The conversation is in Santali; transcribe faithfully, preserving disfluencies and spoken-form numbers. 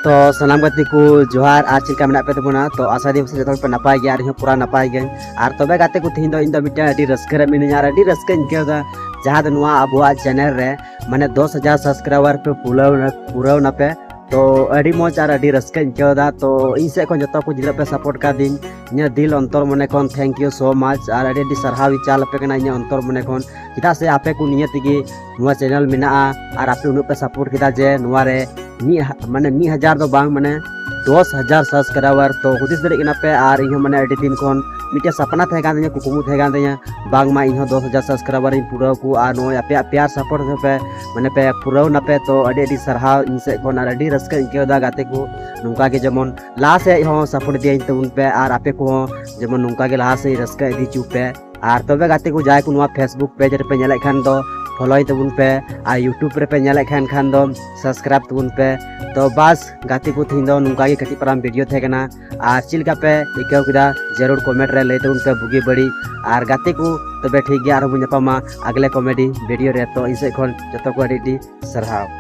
ᱛᱚ ᱥᱟᱱᱟᱢ ᱜᱟᱛᱮ ᱠᱚ ᱡᱚᱦᱟᱨ, ᱟᱨ ᱪᱮᱫ ᱞᱮᱠᱟ ᱢᱮᱱᱟᱜ ᱯᱮ ᱛᱟᱵᱚᱱᱟ? ᱛᱚ ᱟᱥᱟ ᱫᱤᱧ ᱯᱟᱥᱮᱡ ᱡᱚᱛᱚ ᱦᱚᱲ ᱯᱮ ᱱᱟᱯᱟᱭ ᱜᱮᱭᱟ, ᱟᱨ ᱤᱧ ᱦᱚᱸ ᱯᱩᱨᱟ ᱱᱟᱯᱟᱭ ᱜᱮᱭᱟᱹᱧ᱾ ᱟᱨ ᱛᱚᱵᱮ ᱜᱟᱛᱮ ᱠᱚ, ᱛᱮᱦᱮᱧ ᱫᱚ ᱤᱧ ᱫᱚ ᱢᱤᱫᱴᱮᱱ ᱟᱹᱰᱤ ᱨᱟᱹᱥᱠᱟᱹ ᱨᱮ ᱢᱤᱱᱟᱹᱧᱟ ᱟᱨ ᱟᱹᱰᱤ ᱨᱟᱹᱥᱠᱟᱹᱧ ᱟᱹᱭᱠᱟᱹᱣ ᱮᱫᱟ, ᱡᱟᱦᱟᱸ ᱫᱚ ᱱᱚᱣᱟ ᱟᱵᱚᱣᱟᱜ ᱪᱮᱱᱮᱞ ᱨᱮ ᱢᱟᱱᱮ ᱫᱚᱥ ᱦᱟᱡᱟᱨ ᱥᱟᱵᱥᱠᱨᱟᱭᱵᱟᱨ ᱯᱮ ᱯᱩᱨᱟᱹᱣ ᱯᱩᱨᱟᱹᱣ ᱱᱟᱯᱮ᱾ ᱛᱚ ᱟᱹᱰᱤ ᱢᱚᱡᱽ ᱟᱨ ᱟᱹᱰᱤ ᱨᱟᱹᱥᱠᱟᱹᱧ ᱟᱹᱭᱠᱟᱹᱣ ᱮᱫᱟ᱾ ᱛᱚ ᱤᱧ ᱥᱮᱫ ᱠᱷᱚᱱ ᱡᱚᱛᱚ ᱠᱚ ᱡᱤᱱᱟᱹᱜ ᱯᱮ ᱥᱟᱯᱳᱨᱴ ᱠᱟᱫᱤᱧ, ᱤᱧᱟᱹᱜ ᱫᱤᱞ ᱚᱱᱛᱚᱨ ᱢᱚᱱᱮ ᱠᱷᱚᱱ thank you so much, ᱟᱨ ᱟᱹᱰᱤ ᱟᱹᱰᱤ ᱥᱟᱨᱦᱟᱣ ᱤᱧ ᱪᱟᱞ ᱟᱯᱮ ᱠᱟᱱᱟ ᱤᱧᱟᱹᱜ ᱚᱱᱛᱚᱨ ᱢᱚᱱᱮ ᱠᱷᱚᱱ, ᱪᱮᱫᱟᱜ ᱥᱮ ᱟᱯᱮ ᱠᱚ ᱱᱤᱭᱟᱹ ᱛᱮᱜᱮ ᱱᱚᱣᱟ ᱪᱮᱱᱮᱞ ᱢᱮᱱᱟᱜᱼᱟ᱾ ᱟᱨ ᱟᱯᱮ ᱩᱱᱟᱹᱜ ᱯᱮ ᱥᱟᱯᱳᱨᱴ ᱠᱮᱫᱟ ᱡᱮ ᱱᱚᱣᱟ ᱨᱮ ᱢᱤᱫ ᱦᱟ- ᱢᱟᱱᱮ ᱢᱤᱫ ᱦᱟᱡᱟᱨ ᱫᱚ ᱵᱟᱝ, ᱢᱟᱱᱮ ᱫᱚᱥ ᱦᱟᱡᱟᱨ ᱥᱟᱵᱥᱠᱨᱟᱭᱵᱟᱨ᱾ ᱛᱚ ᱦᱩᱫᱤᱥ ᱫᱟᱲᱮᱭᱟᱜ ᱠᱟᱱᱟ ᱯᱮ, ᱟᱨ ᱤᱧᱦᱚᱸ ᱢᱟᱱᱮ ᱟᱹᱰᱤ ᱫᱤᱱ ᱠᱷᱚᱱ ᱢᱤᱫᱴᱮᱱ ᱥᱟᱯᱱᱟ ᱛᱟᱦᱮᱸ ᱠᱟᱱ ᱛᱤᱧᱟᱹ, ᱠᱩᱠᱢᱩ ᱛᱟᱦᱮᱸ ᱠᱟᱱ ᱛᱤᱧᱟᱹ, ᱵᱟᱝᱢᱟ ᱤᱧᱦᱚᱸ ᱫᱚᱥ ᱦᱟᱡᱟᱨ ᱥᱟᱵᱥᱠᱨᱟᱭᱵᱟᱨ ᱤᱧ ᱯᱩᱨᱟᱹᱣ ᱠᱚ᱾ ᱟᱨ ᱱᱚᱜᱼᱚᱭ ᱟᱯᱮᱭᱟᱜ ᱯᱮᱭᱟᱨ ᱥᱟᱯᱳᱨᱴ ᱯᱮ ᱢᱟᱱᱮ ᱯᱮ ᱯᱩᱨᱟᱹᱣ ᱱᱟᱯᱮ᱾ ᱛᱚ ᱟᱹᱰᱤ ᱟᱹᱰᱤ ᱥᱟᱨᱦᱟᱣ ᱤᱧ ᱥᱮᱫ ᱠᱷᱚᱱ, ᱟᱨ ᱟᱹᱰᱤ ᱨᱟᱹᱥᱠᱟᱹᱧ ᱟᱹᱭᱠᱟᱹᱣ ᱮᱫᱟ ᱜᱟᱛᱮ ᱠᱚ, ᱱᱚᱝᱠᱟ ᱜᱮ ᱡᱮᱢᱚᱱ ᱞᱟᱦᱟ ᱥᱮᱫ ᱦᱚᱸ ᱥᱟᱯᱳᱨᱴ ᱤᱫᱤᱭᱟᱹᱧ ᱛᱟᱵᱚᱱ ᱯᱮ, ᱟᱨ ᱟᱯᱮ ᱠᱚᱦᱚᱸ ᱡᱮᱢᱚᱱ ᱱᱚᱝᱠᱟ ᱜᱮ ᱞᱟᱦᱟ ᱥᱮᱫ ᱨᱟᱹᱥᱠᱟᱹ ᱤᱫᱤ ᱦᱚᱪᱚ ᱯᱮ᱾ ᱟᱨ ᱛᱚᱵᱮ ᱜᱟᱛᱮ ᱠᱚ, ᱡᱟᱦᱟᱸᱭ ᱠᱚ ᱱᱚᱣᱟ Facebook ᱯᱮᱡᱽ ᱨᱮᱯᱮ ᱧᱮᱞᱮᱫ ᱠᱷᱟᱱ ᱫᱚ ᱯᱷᱚᱞᱳᱭ ᱛᱟᱵᱚᱱ ᱯᱮ, ᱟᱨ YouTube ᱨᱮᱯᱮ ᱧᱮᱞᱮᱫ ᱠᱷᱟᱱ ᱠᱷᱟᱱ ᱫᱚ ᱥᱟᱵᱥᱠᱨᱟᱭᱤᱵ ᱛᱟᱵᱚᱱ ᱯᱮ᱾ ᱛᱚ ᱵᱟᱥ ᱜᱟᱛᱮ ᱠᱚ, ᱛᱮᱦᱮᱧ ᱫᱚ ᱱᱚᱝᱠᱟ ᱜᱮ ᱠᱟᱹᱴᱤᱡ ᱯᱟᱨᱟᱢ ᱵᱷᱤᱰᱤᱭᱳ ᱛᱟᱦᱮᱸ ᱠᱟᱱᱟ, ᱟᱨ ᱪᱮᱫ ᱞᱮᱠᱟ ᱯᱮ ᱟᱹᱭᱠᱟᱹᱣ ᱠᱮᱫᱟ ᱡᱟᱹᱨᱩᱲ ᱠᱚᱢᱮᱱᱴ ᱨᱮ ᱞᱟᱹᱭ ᱛᱟᱵᱚᱱ ᱯᱮ ᱵᱩᱜᱤ ᱵᱟᱹᱲᱤᱡ᱾ ᱟᱨ ᱜᱟᱛᱮ ᱠᱚ, ᱛᱚᱵᱮ ᱴᱷᱤᱠ ᱜᱮᱭᱟ, ᱟᱨᱦᱚᱸ ᱵᱚᱱ ᱧᱟᱯᱟᱢᱟ ᱟᱜᱽᱞᱮ ᱠᱚᱢᱮᱰᱤ ᱵᱷᱤᱰᱤᱭᱳ ᱨᱮ᱾ ᱛᱚ ᱤᱧ ᱥᱮᱫ ᱠᱷᱚᱱ ᱡᱚᱛᱚ ᱠᱚ ᱟᱹᱰᱤ ᱟᱹᱰᱤ ᱥᱟᱨᱦᱟᱣ᱾